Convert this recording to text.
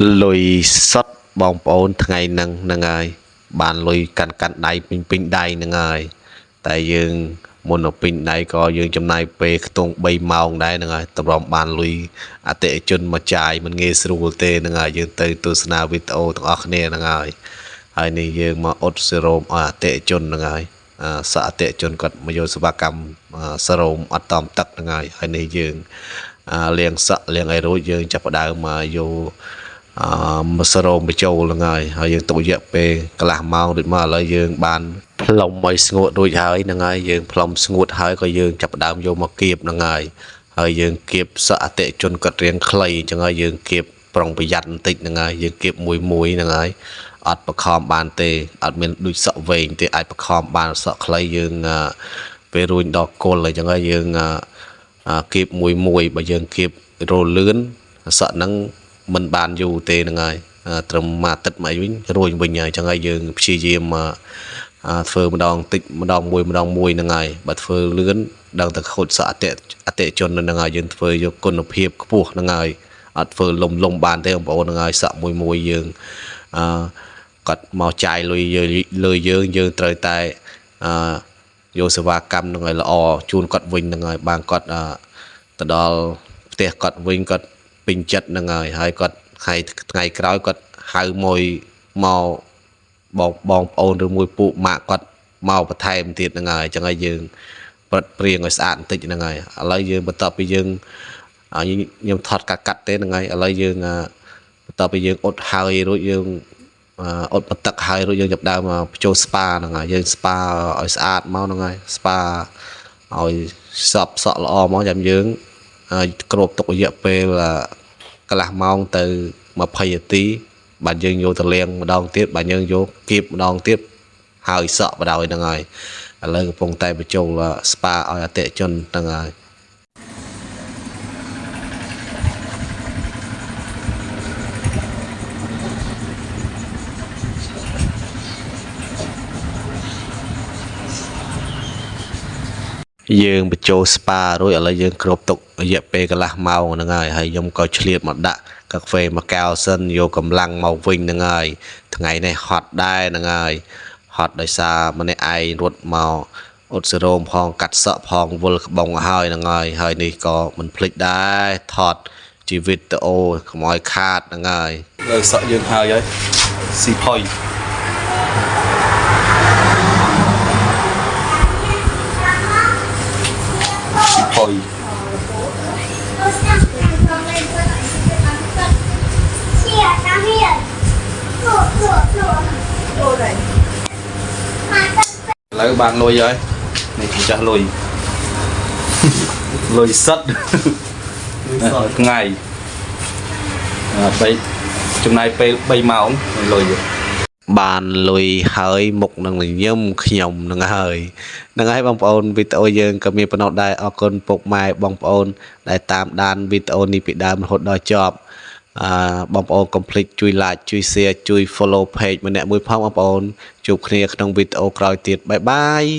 លុយសុតបងប្អូនថ្ងៃហ្នឹងហ្នឹងហើយបានលុយកាន់កាន់ដៃពេញពេញដៃហ្នឹងហើយតែយើងមុនទៅពេញដៃក៏យើងចំណាយពេលខ្ទង់3ម៉ោងដែរហ្នឹងហើយតម្រាំបានលុយអតិថិជនមកចាយមិនងាយស្រួលទេហ្នឹងហើយយើងទៅទស្សនាវីដេអូទាំងអស់គ្នាហ្នឹងហើយហើយនេះយើងមកអ៊ុតសេរ៉ូមឲ្យអតិថិជនហ្នឹងហើយអឺសអតិថិជនគាត់មកយកសេវាកម្មសេរ៉ូមអត់តមទឹកហ្នឹងហើយហើយនេះយើងលាងសក់លាងឲ្យរួចយើងចាប់ផ្ដើមមកយក អឺមសរោមបញ្ចូលហ្នឹងហើយហើយយើងទុករយៈពេលកន្លះម៉ោងដូចមកឥឡូវយើងបានផ្លុំឲ្យស្ងួតរួចហើយហ្នឹងហើយយើងផ្លុំស្ងួតហើយក៏យើងចាប់ផ្ដើមយកមកគៀបហ្នឹងហើយហើយយើងគៀបសក់អតិថិជនគាត់រៀងខ្លីអញ្ចឹងហើយយើងគៀបប្រុងប្រយ័ត្នបន្តិចហ្នឹងហើយយើងគៀបមួយមួយហ្នឹងហើយអត់បខំបានទេអត់មានដូចសក់វែងទេអាចបខំបានសក់ខ្លីយើងពេលរួញដល់គល់អញ្ចឹងហើយយើងគៀបមួយមួយបើយើងគៀបរលឿនសក់ហ្នឹង មិនបានយូរទេហ្នឹងហើយត្រឹមមួយអាទិត្យមកអីវិញរួញវិញហើយអញ្ចឹងហើយយើងព្យាយាមធ្វើម្ដងតិចម្ដងមួយម្ដងមួយហ្នឹងហើយបើធ្វើលឿនដឹងតែខូចសក់អតិជនហ្នឹងហើយយើងធ្វើយកគុណភាពខ្ពស់ហ្នឹងហើយអត់ធ្វើលំលំបានទេបងប្អូនហ្នឹងហើយសក់មួយមួយយើងអឺគាត់មកចាយលុយលើយើងយើងត្រូវតែអឺយកសេវាកម្មហ្នឹងឲ្យល្អជូនគាត់វិញហ្នឹងហើយបានគាត់ទៅដល់ផ្ទះគាត់វិញគាត់ពេញចិត្តហ្នឹងហើយហើយគាត់ថ្ងៃថ្ងៃក្រោយគាត់ហៅមួយមកបងបងប្អូនឬមួយពួកម៉ាក់គាត់មកបន្ថែមទៀតហ្នឹងហើយអញ្ចឹងហើយយើងប្រត់ព្រៀងឲ្យស្អាតបន្តិចហ្នឹងហើយឥឡូវយើងបន្ទាប់ពីយើងខ្ញុំថតកាត់កាត់ទេហ្នឹងហើយឥឡូវយើងបន្ទាប់ពីយើងអ៊ុតហើយរួចយើងអ៊ុតបន្ទឹកហើយរួចយើងចាប់ដើមបញ្ចូលស្ប៉ាហ្នឹងហើយយើងស្ប៉ាឲ្យស្អាតមកហ្នឹងហើយស្ប៉ាឲ្យសពសក់ល្អមកចាំយើងគ្របទុករយៈពេលកន្លះម៉ោងទៅ20នាទីបាទយើងយកទៅលាងម្ដងទៀតបាទយើងយកគៀបម្ដងទៀតហើយសក់បដ ாய் ហ្នឹងហើយឥឡូវកំពុងតែបញ្ចូលស្ប៉ាឲ្យអតិថិជនហ្នឹងហើយ យើងបញ្ចូលស្ប៉ារួចឥឡូវយើងគ្របទុករយៈពេលកន្លះម៉ោងហ្នឹងហើយហើយខ្ញុំក៏ឆ្លៀតមកដាក់កាហ្វេមួយកែវសិនយកកម្លាំងមកវិញហ្នឹងហើយថ្ងៃនេះហត់ដែរហ្នឹងហើយហត់ដោយសារម្នាក់ឯងរត់មកអ៊ុតសេរ៉ូមផងកាត់សក់ផងវិលក្បងហើយហ្នឹងហើយហើយនេះក៏មិនភ្លេចដែរថតជីវិតវីដេអូកុំឲ្យខាតហ្នឹងហើយ លើសក់យើងហើយហើយស៊ីផុយស៊ីផុយ ឥឡូវបានលុយហើយនេះម្ចាស់លុយលុយសិតថ្ងៃបីចំណាយពេល3ម៉ោងលុយ បានលុយហើយមុខនឹងញញឹមខ្ញុំនឹងហើយនឹងហើយបងប្អូនវីដេអូយើងក៏មានប៉ុណ្ណោះដែរអរគុណពុកម៉ែបងប្អូនដែលតាមដានវីដេអូនេះពីដើមរហូតដល់ចប់អឺបងប្អូនកុំភ្លេចជួយ like ជួយ share ជួយ follow page ម្នាក់មួយផងបងប្អូនជួបគ្នាក្នុងវីដេអូក្រោយទៀតបាយបាយ។